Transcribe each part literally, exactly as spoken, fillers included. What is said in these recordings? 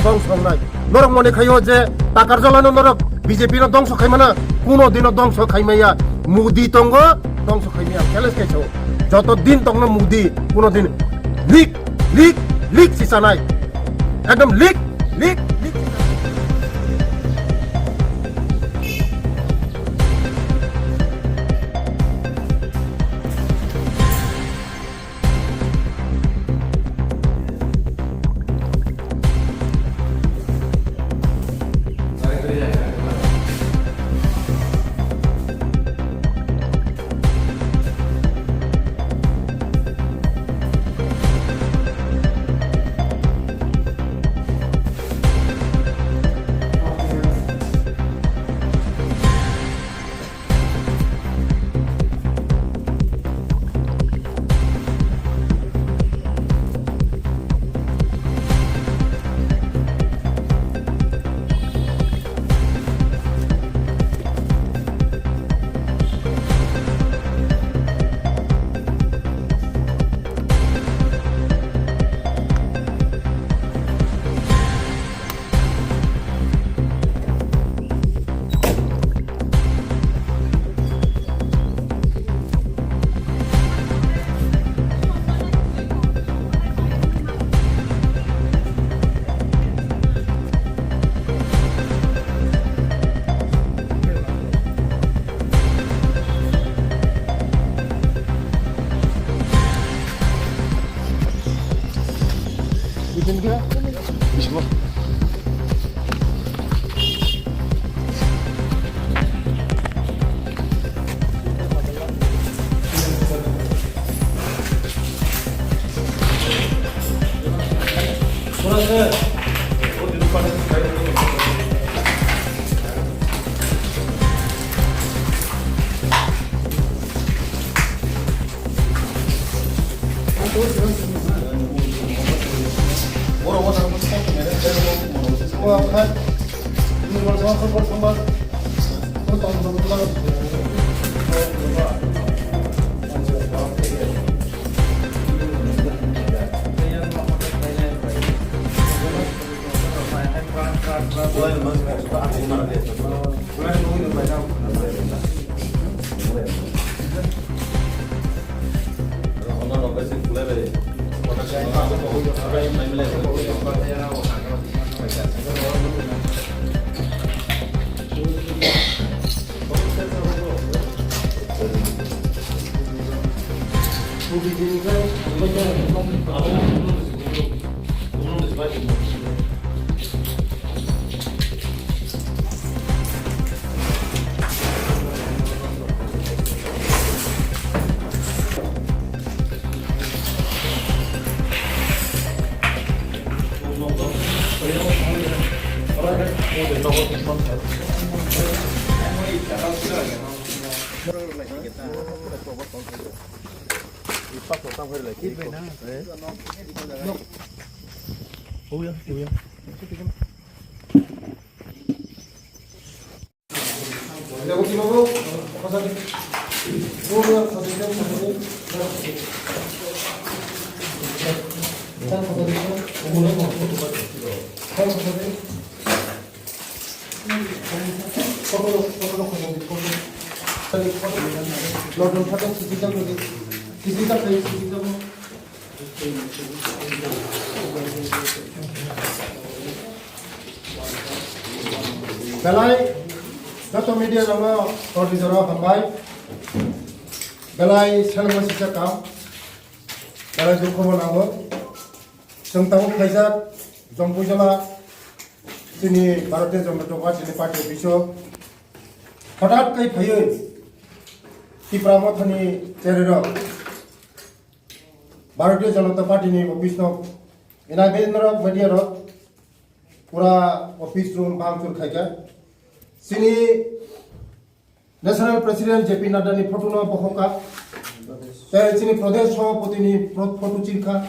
dongso wngnai. Norok mone khaio je Takarjalano norok B J P no dongso khaimano, kuno dino dongso khaimaya. Modi tongo, dongso khaimaya. Challenge khaisao. Joto din tongno Modi, kuno din lik, lik, lik si sanai. Ekdom lik, lik, lik. Belai joto media rokno korni jora hambai. Belai selengma sisa kam. Belai dukho bo nango. Chwng tabuk khaijak Jompuijala chini Bharatiya Janata Party ni party office o hothat khai phaiwi Tipra Mothani chererok Bharatiya Janata Party ni office no enai bedinarok media rok pura office room bangchur khaikha. Chini National President J P Nadda ni photo no bokhokha. Tei chini Pradesh Sabhapati ni pho-, photo chirkha.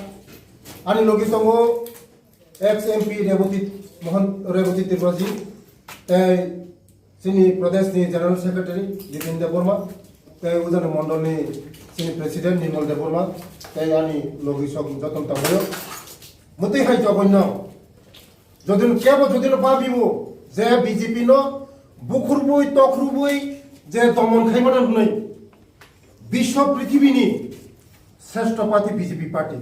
Ani logi tongo ex M P Rebati Mohan, Rebati Tripura ji. Tei chini Pradesh ni General Secretary Jiten Debbarma. Tei ujani mondol ni chini President Nimal Debbarma. Tei ani logi sok joton tanglaio. Mwtwi hai jogoi no. Jodino kebo jodino babibo je B J P no bukhurubui tokhurubui je domon khaimano hwnwi biswa prithibini sreshto party B J P party.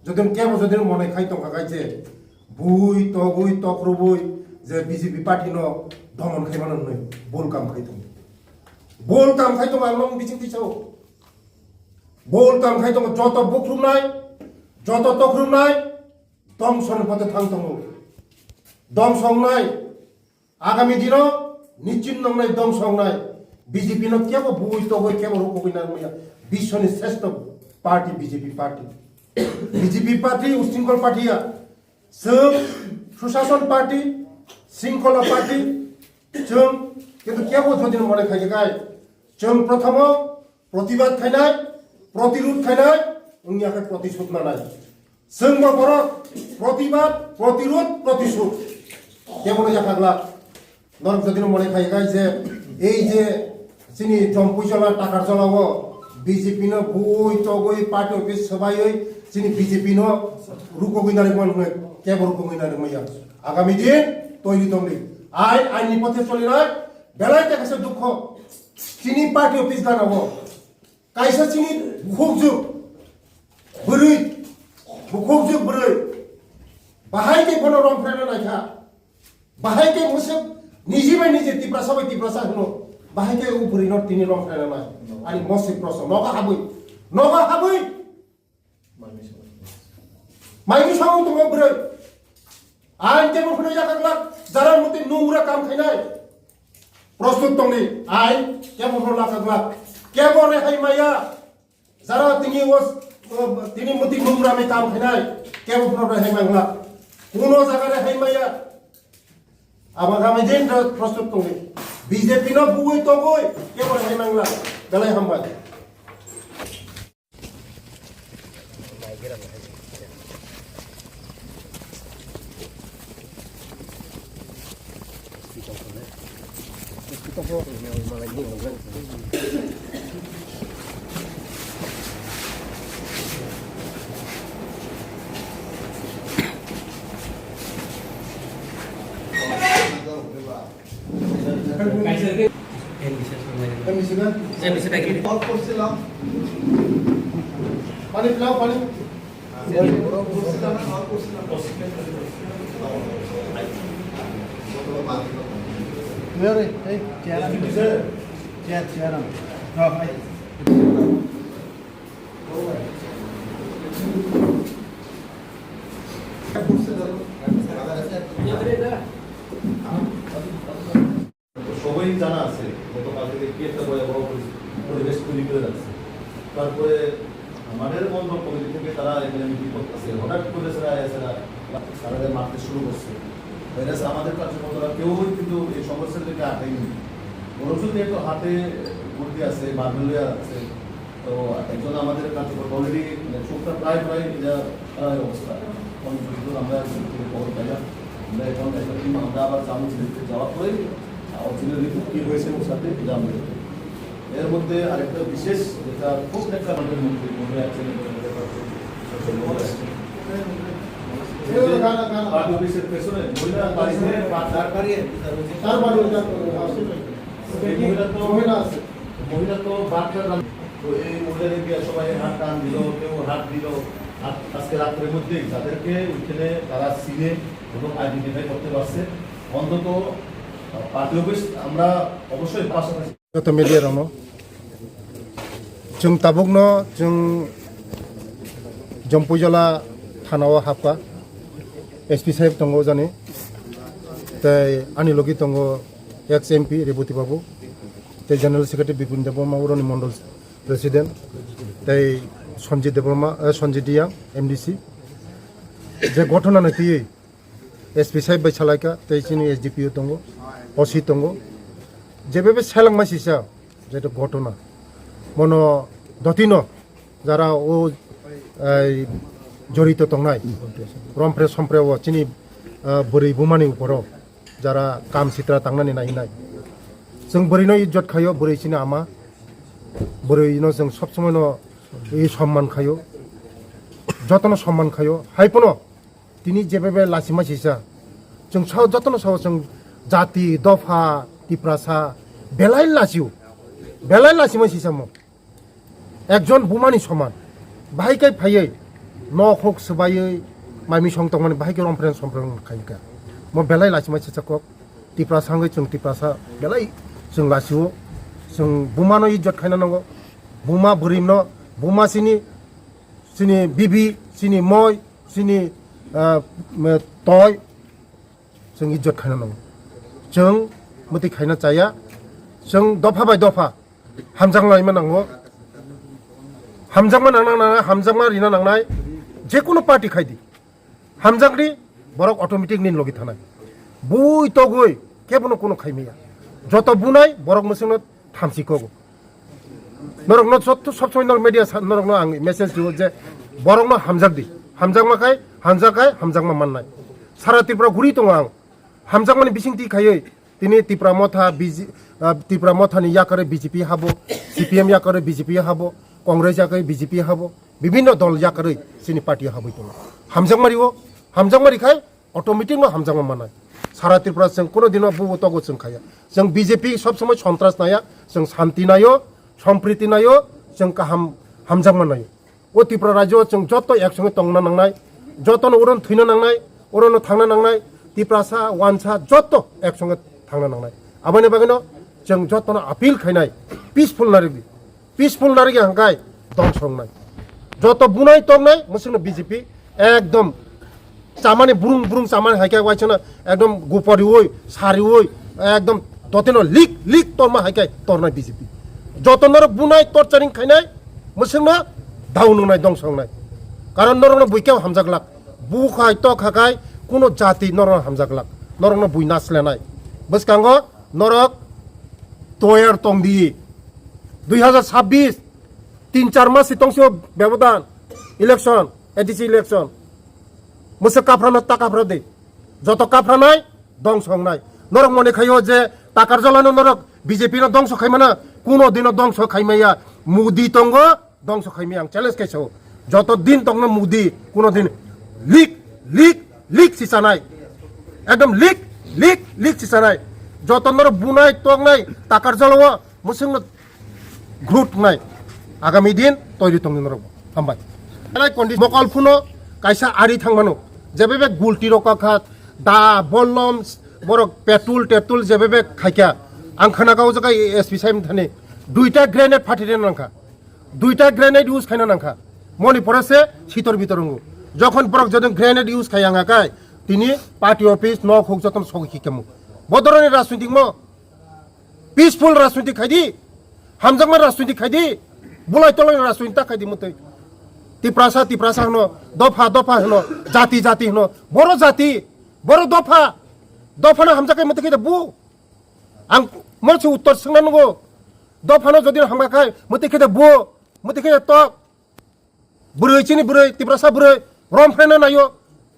Jodino kebo jodino mone khai tongkha khai je bui togui tokhurubui je B J P party no domon khaimano hwnwi bol kam khai tongo. Bol kam khai tongo ang nong bising tisao. Bol kam khai tongo joto bukhurumnai, joto tokhurumnai, dongso ni pate thang tongo. Dongso wngnai, agami dino nichim nongnai dongso wngnai. B J P no kebo bui togoi kebo rukogoi nangmaya. Biswani sreshto party B J P party. B J P party ushringkhol party ya. Chwng sushashan party, shringkhola party, chwng kintu kebo jodino mone khai khai. Chwng prothomo protibad khainai, protirud khainai, wngya khe protisud nanai. Chwngbo borok protibad, protirud, protisud. Kebono yakhak glak. Norok jodino mone khai khai je ei je chini Jompuijola, Takarjolao B J P no bui togoi party office swbaiwi chini B J P no rukogwi narikmani hwnwi kebo rukogwi narikmaya. Agami din toiri tongdi. Ain, ain ni pothe solinai belai tekha se dukho. Chini party office gana o kaisa chini bukhukjwk bwrwi, bukhukjwk bwrwi bahai khe bono romphraina naikha. Bahai khe mose niji bai niji Tiprasa bai Tiprasa hwno. Bahai khe o bwrwino tini romphraina nai. Ani mosik proso nogo habwi, nogo habwi. Maini samung tongo bwrwi. Ain kebo phano yakhak glak, jara muti nungra kam khainai. Prostut tongdi, ain kebo phano yakhak glak. Kebo rehai maya. Jara tini o, o, tini muti nungra mi kam khainai. Kebo phano rehai mang glak. Kuno jaga rehai maya. Abo agami din to prostut tongdi. B J P no bugui togoi, kebo rehai mang glak. Belai hambai. Pani pilau, pani. Where is, hey, chair? Chair, chair. Oh, hi. সবাই জানা আছে, গতকাল থেকে কি একটা ভয়াবহ পরি-, পরিবেশ তৈরি করে রাখছে। তারপরে মাঠের বন্ধ কমিটি থেকে তারা এখানে মিটিং করতেছে, হঠাৎ করে তারা এসে তারা মারতে শুরু করছে। ভাইরাস আমাদের কার্যকর্তারা কেউই কিন্তু এই সংঘর্ষের দিকে আগায়নি, বরঞ্চ যেহেতু হাতে বুদ্ধি আছে, মার্বেল আছে, তো একজন আমাদের কার্যকর্তা already, মানে, চোখটা প্রায় প্রায় যা খারাপ অবস্থা। এখন পর্যন্ত আমরা খবর পাইলাম, আমরা এখন একটা টিম আমরা আবার যাবো, যাওয়ার পরে অরিজিনাল রিপোর্ট কী হয়েছে ওর সাথে জানবো। এর মধ্যে আরেকটা বিশেষ, যেটা খুব একটা আমাদের মন্ত্রী মনে আছে, পার্টি অফিসের পেছনে মহিলা বাড়িতে পাঁচ হাজার তার বাড়ি ওটা, এই মহিলা তো মহিলা তো বাচ্চা, তো এই মহিলাদের গিয়ে সবাই হাত টান দিল, কেউ হাত দিল। আর আজকে রাত্রের মধ্যেই যাদেরকে ওইখানে তারা চিনে এবং আইডেন্টিফাই করতে পারছে, অন্তত, আহ, পার্টি অফিস আমরা অবশ্যই পাশাপাশি। Joto media rokno, chwng tabukno chwng Jompuijala thana o hapkha, S P saheb tongo jani, tei ani logi tongo ex M P Reboti Babu, tei General Secretary Bipin Debbarma, uroni Mondol President, tei Sanjit Debbarma, eh, Sanjit Diyang, M D C. Je ghotona no twiwi S P saheb bai salaikha, tei chini S D P O tongo, O C tongo. Jebebe selengma sisa, jeto ghotona. Mono dotino, jara o, ei, jorito tongnai. Rompre sompre o chini, ah, bwrwi bumani uporo. Jara kam sitra tangnani nainai. Chwng bwrwino ijjot khaio, bwrwi chini ama. Bwrwino chwng sob somoino i somman khaio. Jotono somman khaio. Hai phano tini jebebe lachima sisa. Chwng sao, jotono sao chwng jati, dopha, Tiprasa, belai lachio. Belai lachimai sisamo. Ekjon bumani soman. Bahai kai phaiwi, nok hok swbaiwi, mai misong tongmani bahai kai romphren somphren khaika. Mo belai lachimai sisa kok. Tiprasa wngwi chwng Tiprasa belai chwng lachio. Chwng bumano ijjot khaina nango. Buma bwrwino, buma chini, chini bibi, chini moi, chini, ah, me-, toi, chwng ijjot khaina nango. Chwng mwtwi khaina chaya. Chwng dopha bai dopha hamjak laima nango. Hamjakma nang nang nang, hamjakma rina nangnai. Jekunu party khaidi. Hamjakdi, borok automatic nini logi thanai. Bui togwi kebono kuno khaimaya. Joto bunai borok mwswkno thamchi kogo. Norokno jotto sob somoi norok media sa-, norokno ang message rio je borokno hamjakdi. Hamjakma khai, hamjak khai, hamjakma mannai. Sara Tripura guri tongo ang. Hamjakmani bisingtwi khaiwi tini Tipra Motha, B J, ah, Tipra Mothani yakarwi B J P habo, C P M yakarwi B J P habo, Congress yakarwi B J P habo, bibinno dol yakarwi chini party habwi tongo. Hamjakma rio, hamjakma rikhai automatic no hamjakma mannai. Sara Tripura chwng kuno dino bubo togo chwng khaya. Chwng B J P sob somoi sontras naya, chwng shanti nayo, sompriti nayo, chwng kaham hamjakma nayo. O Tripura rajyo chwng joto ek songe tongna nangnai, jotono uron thwina nangnai, urono thangna nangnai, Tiprasa, Wansa joto ek songe thangna nangnai. Aboni bagwino chwng jotono appeal khainai, peaceful narigdi. Peaceful narigi hangkai dongso wngnai. Joto bunai tornai mwswkno B J P ekdom chamani burung burung chamani hai khe waisano ekdom guporiui sariui ekdom doteno lik lik torma hai khe tornai B J P. Joto norok bunai torcharing khainai mwswkno down wngnai dongso wngnai. Karon norokno buikhe hamjak lak. Bukhai tokhakai kuno jati norokno hamjak lak. Norokno bui naslenai. Bwskango norok toyar tongdi. Dui hazar sabbish, tin char mas si tongsi o bebodan, election, A D C election. Mwswk kaprano ta kapra di. Joto kapranai, dongso wngnai. Norok mone khaio je Takarjalano norok B J P no dongso khaimana, kuno dino dongso khaimaya. Modi tongo, dongso khaimaya ang challenge khe sao. Joto din tongno Modi, kuno din lik, lik, lik si chanai. Ekdom lik, lik, lik si chanai. Joto norok bunai, tongnai, Takarjalo, mwswkno grut nai. Agami din toiri tongni norok. Hambai. Nai kondi mokol phuno kaisa ari thangmano. Jebebe gulti rok kakha da bolom borok petrol tetrol jebebe khaikha. Ang khana kau jaga S P sai mthani. Duita grenade phatire nangkha. Duita grenade use khaina nangkha. Moni pore se sitor bitor wngo. Jokhon borok jodon grenade use khai ang akai. Tini party office nok huk jotono sogwi khikemu. Bodoroni rajnitik mo. Peaceful rajniti khaidi, hamjakma rajniti khaidi, bulai tolai rajniti ta khaidi mutui. Tiprasa, Tiprasa hino, dopha, dopha hino, jati, jati hino, boro jati, boro dopha, dopha no hamjakai mutui khaida bu. Ang mose uttor sengna nugo, dopha no jodi hamjakai mutui khaida bu, mutui khaida tok. Bwrwi chini bwrwi, Tiprasa bwrwi, rom phaina naio.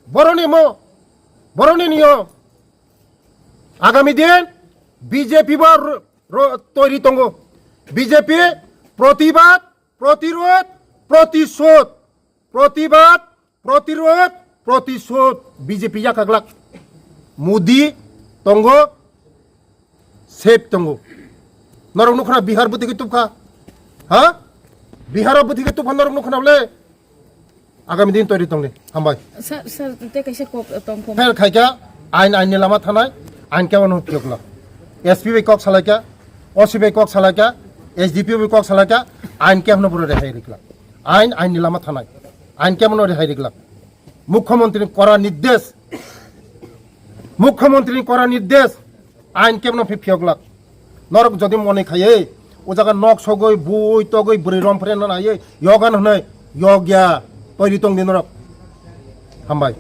Boroni mo, boroni niyo. Agami din B J P bo ro-, ro-, toiri tongo. B J P protibad, protirod, protishod. Protibad, protirod, protishod. B J P yakaglak. Modi tongo, safe tongo. Norok nukha na Bihar bwtwi khe tubkha. Ha? Bihar o bwtwi khe tubkha norok nukha na bole. Agami din toiri tongni. Hambai. Sir, sir, te kaisa kok tong phone. Fail khaikha, ain ain ni lama thanai, ain khe wano phiyokla. S P bai kok salaikha, O C bai kok salaikha, S D P O bai kok salaikha, ain khe hano buro rehai rikla. Ain ain ni lama thanai. Ain khe wano rehai rikla. Mukhyamantri ni kora nirdesh. Mukhyamantri ni kora nirdesh. Ain khe wano phi phiyokla. Norok jodi mone khaiye, o jaga nok sogoi, bui togoi, bwrwi rom phreno naiye, yogan hwnwi, yogya, toiri tongdi norok. Hambai.